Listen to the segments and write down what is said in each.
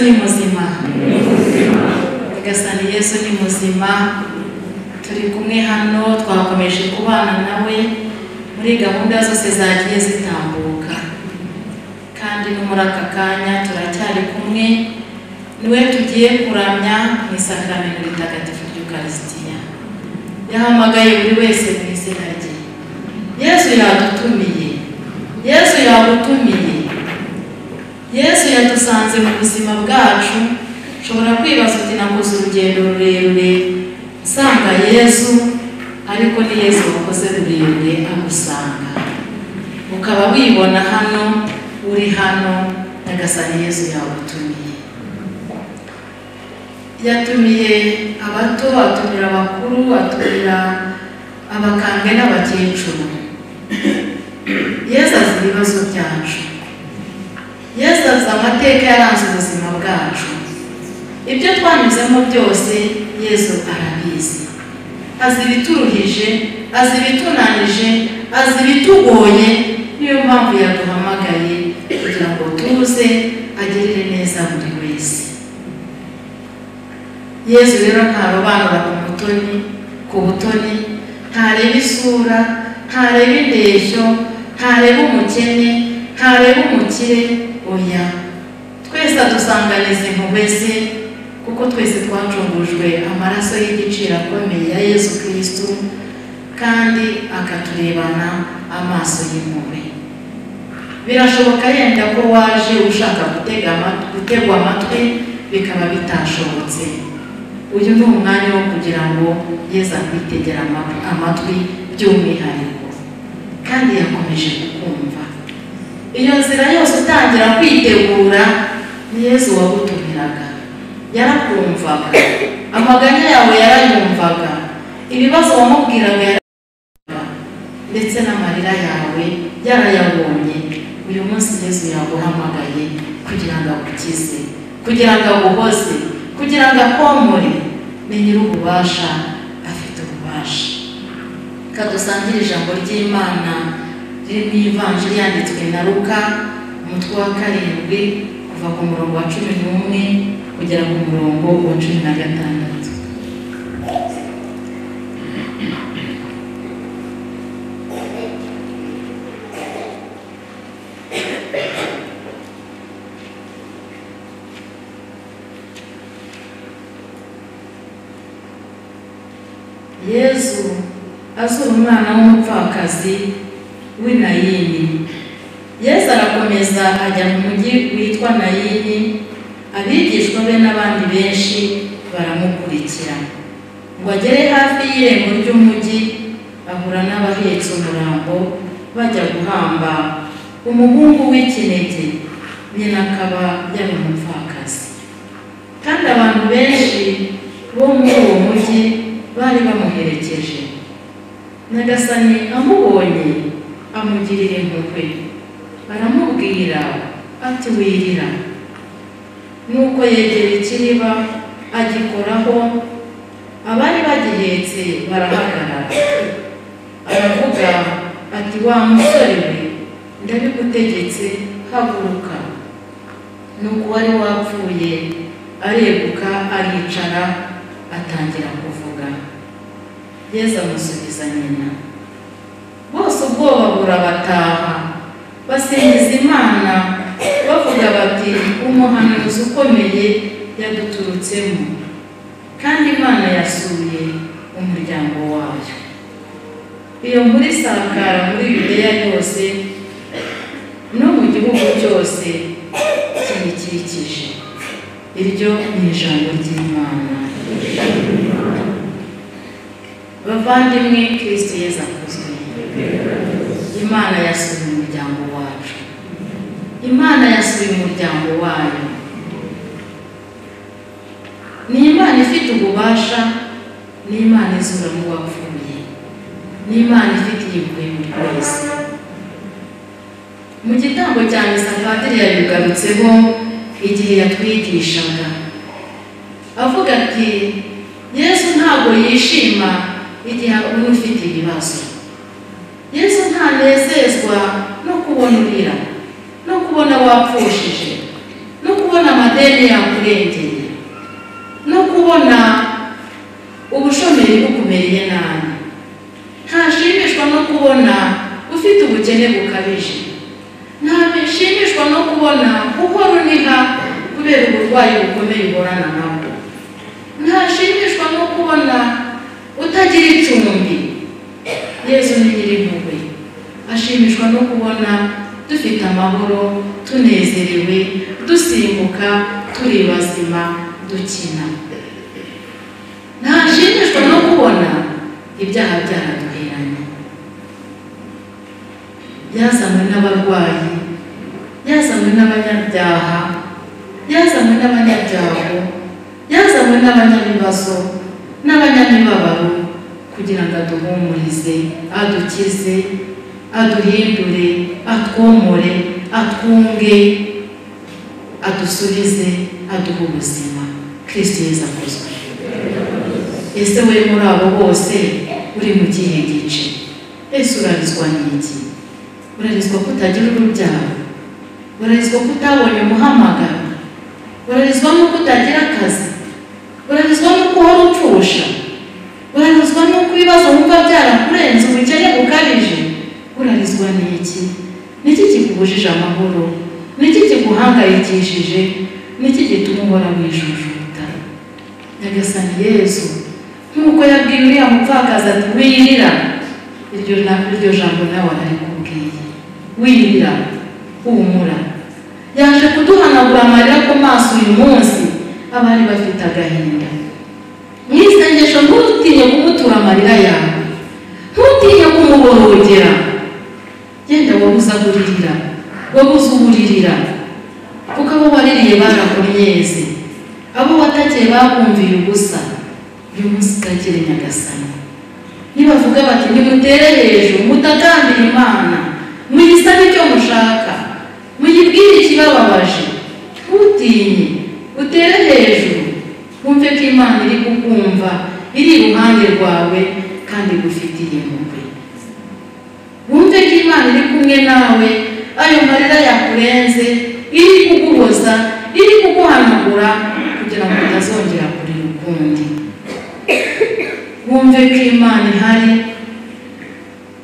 Ni muzima. Nyagasani Yesu ni muzima, turi kumwe hano, twakomeje kubana nawe muri gahunda zose zagiye zitambuka, kandi no muri aka kanya turacyari kumwe niwe tugiye kuramya mu isakramentu ritagatifu ry'Ukaristiya. Yahamagaye buri wese mu izina rye. Yesu yadutumiye, Yesu yagutumiye, Yesu yadusanze mu buzima bwacu. Ushobora kwibaza uti nakoze urugendo rurerure nsanga Yesu, ariko ni Yesu wakoze rurerure agusanga, ukaba wibona hano, uri hano. Nyagasani Yesu yagutumiye. Yatumiye abato, atumira abakuru, atumira abakambwe n'abakecuru. Yesu azi ibibazo byacu, Yesu azi amateka yaranze ubuzima bwacu, ibyo twanyuzemo byose Yesu arabizi. Azi ibituruhije, azi ibitunanije, azi ibitugoye. Niyo mpamvu yaduhamagaye kugira ngo tuze agirire neza buri wese. Yesu rero ntarobanura ku butoni, ntareba isura, ntareba indeshyo, ntareba umukene, ntareba umukire, oya. Twese adusanganiza impuhwe ze, kuko twese twacungujwe amaraso y'igiciro akomeye ya Yesu Kristo, kandi akaturebana amaso y'impuhwe. Birashoboka yenda ko waje ushaka gutegwa amatwi bikaba bitashobotse. Uyu ni umwanya wo kugira ngo Yesu akwitegere amatwi by'umwihariko, kandi yakomeje kukumva. Iyo nzira yose utangira kwitegura ni Yesu wagutumiraga, yarakumvaga, amaganya yawe yarayumvaga, ibibazo wamubwiraga yarayumvaga, ndetse n'amarira yawe yarayabonye. Uyu munsi Yesu yaguhamagaye kugira ngo agukize, kugira ngo aguhoze, kugira ngo akomore. Ni nyir'ububasha, afite ububasha. Kadusangire ijambo ry'Imana riri mu Ivanjiri yanditswe na Luka, umutwe wa 7, kuva ku murongo wa 11 kugera ku murongo wa 16. Yesu azura umwana w'umupfakazi w'i Nayini. Yesu arakomeza ajya mu mujyi witwa Nayini, abigishwa be n'abandi benshi baramukurikira. Ngo agere hafi y'irembo ry'umujyi, ahura n'abahetse umurambo bajya guhamba umuhungu w'ikinege, nyina akaba yari umupfakazi. Kandi abantu benshi bo muri uwo mujyi bari bamuherekeje. Nyagasani amubonye amugirira impuhwe, aramubwira ati wirira. Nuko yegera ikiriba agikoraho, abari bagihetse barahagarara. Aravuga ati wa musore we, ndabigutegetse, haguruka. Nuko uwari wapfuye areguka, aricara, atangira kuvuga. Yesu amusubiza nyina. Bose ubwoba burabataha, basingiza Imana bavuga bati umuhanuzi ukomeye yaduturutsemo, kandi Imana yasuye umuryango wayo. Iyo nkuru isakara muri Yudeya yose no mu gihugu cyose kiyikikije. Iryo ni ijambo ry'Imana. Bavandimwe, Kristo Yesu akuzwe. Imana yasuye umuryango wacu, Imana yasuye umuryango wayo. Ni Imana ifite ububasha, ni Imana izura mu wapfuye, ni Imana ifitiye impuhwe buri wese. Mu gitambo cya misa Padiri yabigarutseho igihe yatwigishaga, avuga ati Yesu ntabwo yishima igihe umuntu ufite ibibazo. Yesu ntanezezwa no kubona urira, no kubona wapfushije, no kubona kubona amadeni yakurengeye, no kubona ubushomeri bukumereye nabi. Ntashimishwa no kubona ufite ubukene bukabije. Ntashimishwa no kubona uhora uniha kubera uburwayi bukomeye uhorana nabwo. Ntashimishwa no kubona utagira icumbi. Yezu ni nyir'impuhwe, ashimishwa no kubona dufite amahoro, tunezerewe, dusimbuka, turi bazima, dukina. Ntashimishwa no kubona ibyaha byaraduheranye, yazanywe n'abarwayi, yazanywe n'abanyabyaha, yazanywe n'abanyabyago, yazanywe n'abanyabibazo n'abanyamibabaro, kugira ngo aduhumurize, adukize, aduhindure, atwomore, atwunge, adusubize, aduhe ubuzima. Kristo Yezu akuzwe. Ese we muri abo bose uri mu kihe gice? Ese urarizwa n'iki? Urarizwa kutagira urubyaro? Urarizwa kutabonye umuhamagaro? Urarizwa n'uko utagira akazi? Urarizwa n'uko uhora upfusha? Urarizwa n'uko ibibazo wumva byarakurenze, ubukene bukabije? Urarizwa n'iki? Niki kikubujije amahoro? Niki kiguhangayikishije? Niki gituma uhora wijujuta? Nyagasani Yezu, nk'uko yabwiye uriya mupfakazi ati wirira, iryo jambo nawe ararikubwiye, wirira, humura. Yaje kuduhanagura amarira ku maso uyu munsi abari bafite agahinda. Mu isengesho ntutinye kumutura amarira yawe, ntutinye kumuborogera. Genda wabuze aho uririra, wabuze uburirira, kuko abo waririye barakumyeze, abo watakiye bakumviye ubusa. Uyu munsi utakire Nyagasani. Nibavuga bati nimutere hejuru, mutakambire Imana, muyisabe icyo mushaka, muyibwire ikibababaje, ntutinye, utere hejuru, wumve ko Imana iri kukumva, iri iruhande rwawe kandi igufitiye impuhwe. Wumve ko Imana iri kumwe nawe, ayo marira yakurenze iri kuguhoza, iri kuguhanagura kugira ngo utazongera kurira ukundi. Wumve ko Imana ihari,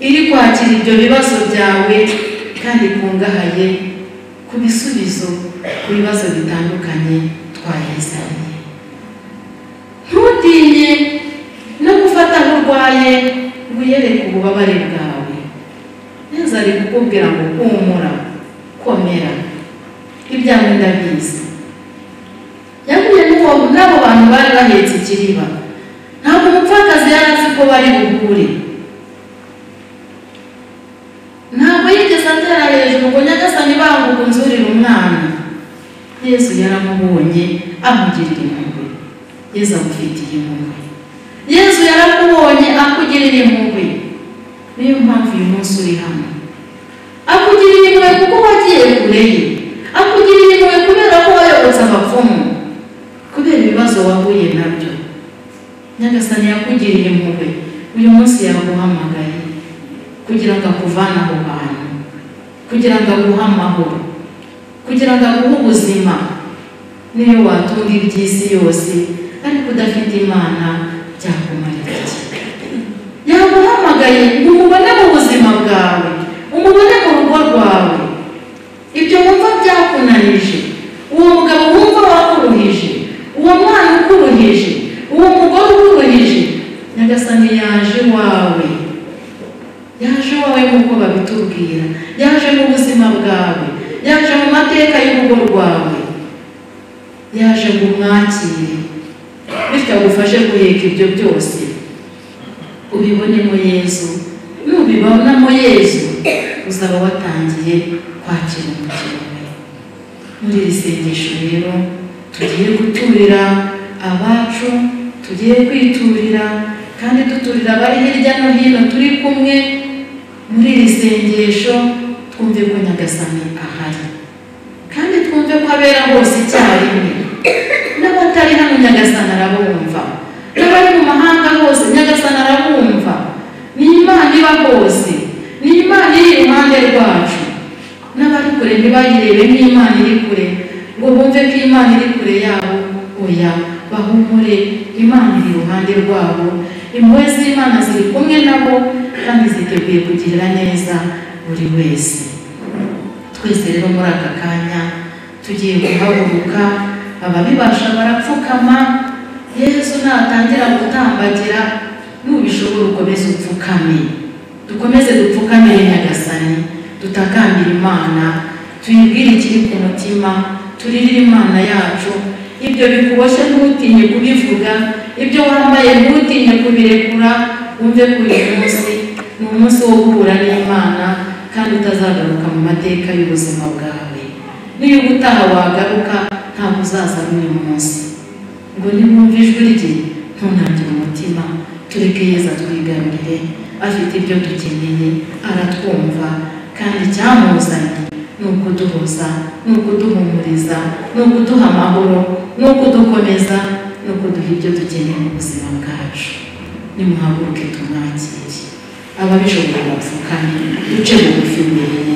iri kwakira ibyo bibazo byawe kandi ikungahaye ku bisubizo ku bibazo bitandukanye twayizaniye. Ntutinye no gufata aho urwaye ngo uyereke ububabare bwawe. Yezu ari kukubwira ngo humura, komera, ibyawe ndabizi. Yahuye n'abo bantu bari bahetse ikiriba. Ntabwo umupfakazi yari azi ko bari buhure. Ntabwo yigeze atera hejuru ngo Nyagasani banguka unzurire umwana. Yezu yaramubonye amugirira impuhwe. Yezu agufitiye impuhwe. Yezu yarakubonye akugirira impuhwe. Niyo mpamvu uyu munsi uri hano. Akugirira impuhwe kuko wagiye kure ye. Akugirira impuhwe kubera ko wayobotse abapfumu, kubera ibibazo wahuye nabyo. Nyagasani yakugiriye impuhwe, uyu munsi yaguhamagaye kugira ngo akuvane aho hantu, kugira ngo aguhe amahoro, kugira ngo aguhe ubuzima. Niyo watunga iby'isi yose ariko udafite Imana byakumarira iki? Yaguhamagaye ngo umubone mu buzima bwawe, umubone mu rugo rwawe. Ibyo wumva byakunanije, uwo mugabo wumva wakuruhije, uwo mwana ukuruhije, uwo mugore ukuruhije, Nyagasani yaje iwawe. Yaje iwawe nk'uko babitubwira, yaje mu buzima bwawe, yaje mu mateka y'urugo rwawe, yaje ngo umwakire, bityo agufashe guheka ibyo byose. Ubibonemo Yezu, nubibonamo Yezu uzaba watangiye kwakira umukiro we. Muri iri sengesho rero tugiye guturira abacu, tugiye kwiturira kandi duturira abari hirya no hino turi kumwe. Muri iri sengesho twumve ko Nyagasani ahari, kandi twumve ko abera hose icyarimwe. N'abatari hano Nyagasani arabumva, n'abari mu mahanga hose Nyagasani arabumva. Ni Imana iba hose, ni Imana iri iruhande rwacu. N'abari kure ntibayirebe nk'Imana iri kure, ngo bumve ko Imana iri kure yabo. Oya, bahumure, Imana iri iruhande rwabo, impuhwe z'Imana ziri kumwe nabo kandi ziteguye kugirira neza buri wese. Twese rero muri aka kanya tugiye guhaguruka, ababibasha barapfukama. Yesu natangira gutambagira, nubishobora ukomeze upfukame, dukomeze dupfukamire Nyagasani, dutakambire Imana, tuyibwire ikiri ku mutima, turirire Imana yacu. Ibyo bikuboshye ntutinye kubivuga, ibyo wambaye ntutinye kubirekura, wumve ko uyu munsi ni umunsi wo guhura n'Imana kandi utazagaruka mu mateka y'ubuzima bwawe. Niyo ubutaha wagaruka ntabwo uzaza n'uyu munsi. Ngo niwumve ijwi rye ntunangire umutima, tureke Yezu atwigarurire, afite ibyo dukeneye, aratwumva, kandi icyamuzanye ni ukuduhoza, ni ukuduhumuriza, ni ukuduha amahoro, ni ukudukomeza, ni ukuduha ibyo dukeneye mu buzima bwacu. Nimuhaguruke tumwakire, ababishoboye bapfukame, duce bugufi imbere ye.